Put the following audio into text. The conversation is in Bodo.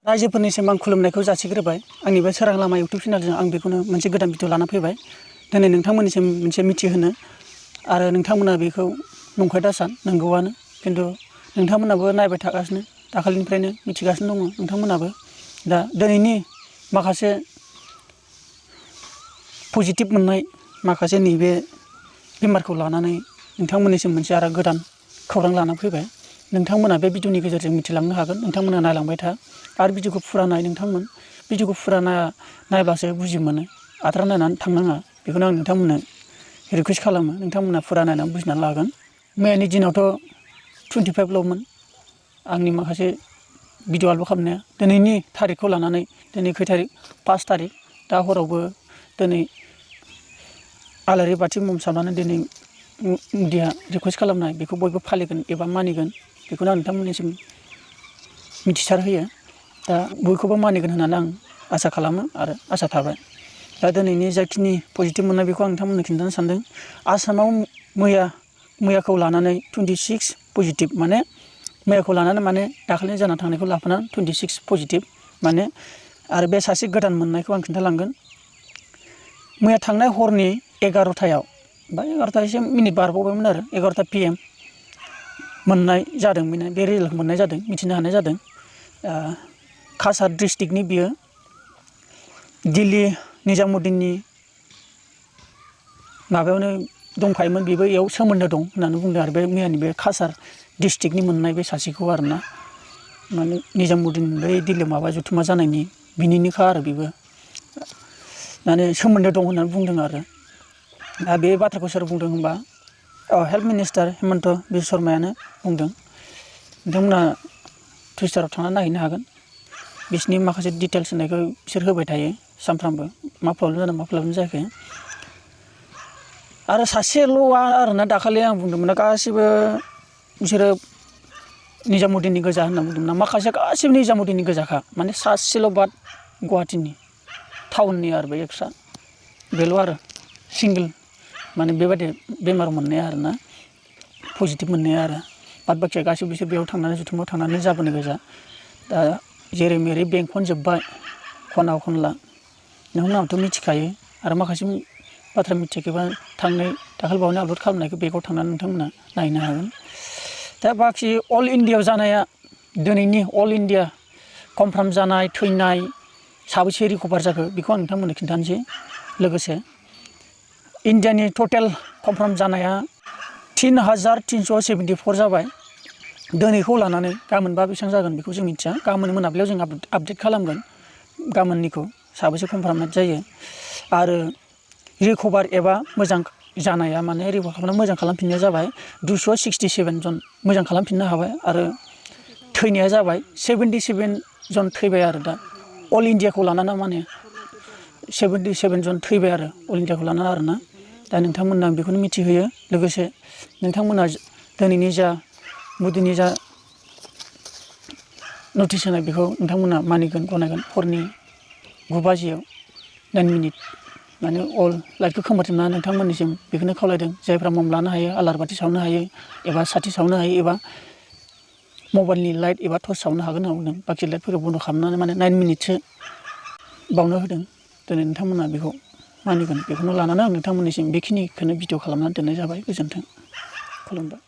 रायजोफोरनिसिम आं खुलुमनायखौ जासिग्रोबाय। आंनि बे सोरां लामा इउटुब चेनेलजों आं बेखौनो मोनसे गोदान भिडिअ लाना फैबाय। दिनै नोंथांमोननिसिम मोनसे मिथिहोनो आरो नोंथांमोना बेखौ नंखाय दासान, नंगौआनो। खिन्थु नोंथांमोनाबो नायबाय थागासिनो, दाखालिनिफ्रायनो मिथिगासिनो दङ नोंथांमोनाबो। दा दिनैनि माखासे पजिटिभ मोननाय माखासे नैबे बेमारखौ लानानै नोंथांमोननिसिम मोनसे आरो गोदान खौरां लाना फैबाय। नोंथांमोना बे भिडिअनि गेजेरजों मिथिलांनो हागोन। नोंथांमोना नायलांबाय था आरो भिडिअखौ फुरा नाय नोंथांमोन। भिडिअखौ फुरा नायब्लासो बुजि मोनो। आद्रा नायनानै थांनाङा। बेखौनो आं नोंथांमोननो रिकुवेस्ट खालामो। नोंथांमोना फुरा नायनानै बुजिनानै लागोन। मैयानि दिनावथ' 25ल'मोन आंनि माखासे भिडिअ आपल'ड खालामनाया। दिनैनि थारिखखौ लानानै दिनै खै थारिख? 5 थारिख। दा हरावबो दिनै आलारि बाथि मम सावनानै दिनै मिडिया रिकुवेस्ट खालामनाय बेखौ बयबो फालिगोन एबा मानिगोन। बेखौनो आं नोंथांमोननिसिम मिथिसार होयो। दा बयखौबो मानिगोन होननानै आं आसा खालामो आरो आसा थाबाय। दा दिनैनि जाखिनि पजिटिभ मोननाय बेखौ आं नोंथांमोननो खिन्थानो सानदों। आसामाव मैयाखौ लानानै 26 पजिटिभ माने मैयाखौ लानानै माने दाखालि जाना थांनायखौ लाफानानै 26 पजिटिभ माने आरो बे सासे गोदान मोननायखौ आं खिन्थालांगोन। मैया थांनाय हरनि 11टायाव बा 11ता एसे मिनिट बारबावबायमोन आरो 11ता PM मोननाय जादों। बे रिजाल्टखौ मोननाय जादों, मिथिनो हानाय जादों। काछार डिस्ट्रिक्टनि बियो दिल्ली निजामुद्दिननि माबायावनो दंखायोमोन। बेबो इयाव सोमोन्दो दं होननानै बुंदों आरो बे मैयानि बे काछार डिस्ट्रिक्टनि मोननाय बे सासेखौ आरोना। माने निजामुद्दिन बै दिल्लीयाव माबा जथुम्मा जानायनि बिनिनोखा आरो बेबो माने सोमोन्दो दं होननानै बुंदों आरो। दा बे बाथ्राखौ सोर बुंदों होनबा हेल्थ मिनिस्टार हिमन्त बिश्व शर्मायानो बुंदों। नोंथांमोना टुइटाराव थांनानै नायहैनो हागोन। बिसिनि माखासे डिटेल्स होनायखौ बिसोर होबाय थायो सानफ्रामबो। मा प्रब्लेम जादों मा प्रब्लेम जायाखै। आरो सासेल'आ आरोना दाखालि आं बुंदोंमोन गासिबो बिसोरो निजामुद्दिननि गोजा होनना बुंदोंमोन। माखासे गासिबो निजामुद्दिननि गोजाखा। माने सासेल' बाद गुवाहाटीनि टाउननि आरो बे एक्सट्रा बेल' आरो सिंगोल माने बेबायदि बेमार मोननाया आरोना पजिटिभ मोननाया आरो। बाद बाखिया गासिबो बिसोर बेयाव थांनानै जुथुमाव थांनानै जाबोनाय गोजा। दा जेरै मेरै बेंखनजोब्बाय खना खनला। नोंथांमोनाथ' मिथिखायो आरो माखासे बाथ्रा मिथियाखैबा दाखालि बावैनो आपल'ड खालामनायखौ बेगाव थांनानै नोंथांमोना नायनो हागोन। दा बाखि अल इण्डियायाव जानाया दिनैनि अल इण्डिया कनफार्म जानाय थैनाय साबैसे रिकभार जाखो बेखौ आं नोंथांमोननो खिन्थानोसै। लोगोसे इण्डियानि टटेल कनफार्म जानाया 3374 जाबाय। दिनैखौ लानानै गाबोनबा बेसेबां जागोन बेखौ जों मिथिया। गाबोन मोनाबिलियाव जों आपडेट खालामगोन गाबोननिखौ साबैसे कनफार्मेट जायो। आरो रिकभार एबा मोजां जानाया माने रिकभार खालामनानै मोजां खालामफिननाया जाबाय 267 जन मोजां खालामफिननो हाबाय। आरो थैनाया जाबाय 77 जन थैबाय आरो दा अल इण्डियाखौ लानानै माने 77 जन थैबाय आरो अल इण्डियाखौ लानानै आरोना। दा नोंथांमोननो आं बेखौनो मिथिहोयो। लोगोसे नोंथांमोना दिनैनि जा मोदीनि जा नटिस होनाय बेखौ नोंथांमोना मानिगोन गनायगोन। हरनि 9 बाजियाव 9 मिनिट माने अल लाइटखौ खोमोरजोबना नोंथांमोननिसिम बेखौनो खावलायदों। जायफ्रा मम लानो हायो आलारि बाथि सावनो हायो एबा साथि सावनो हायो एबा मबाइलनि लाइट एबा टर्च सावनो हागोन होनना बुंदों। बाखि लाइटफोरखौ बन्द' खालामनानै माने 9 मिनिटसो बावनो होदों। दिनै नोंथांमोना बेखौ मानिगोन बेखौनो लानानै आं नोंथांमोननिसिम बेखिनिखौनो भिडिअ खालामनानै दोननाय जाबाय। गोजोन्थों, खुलुमबाय।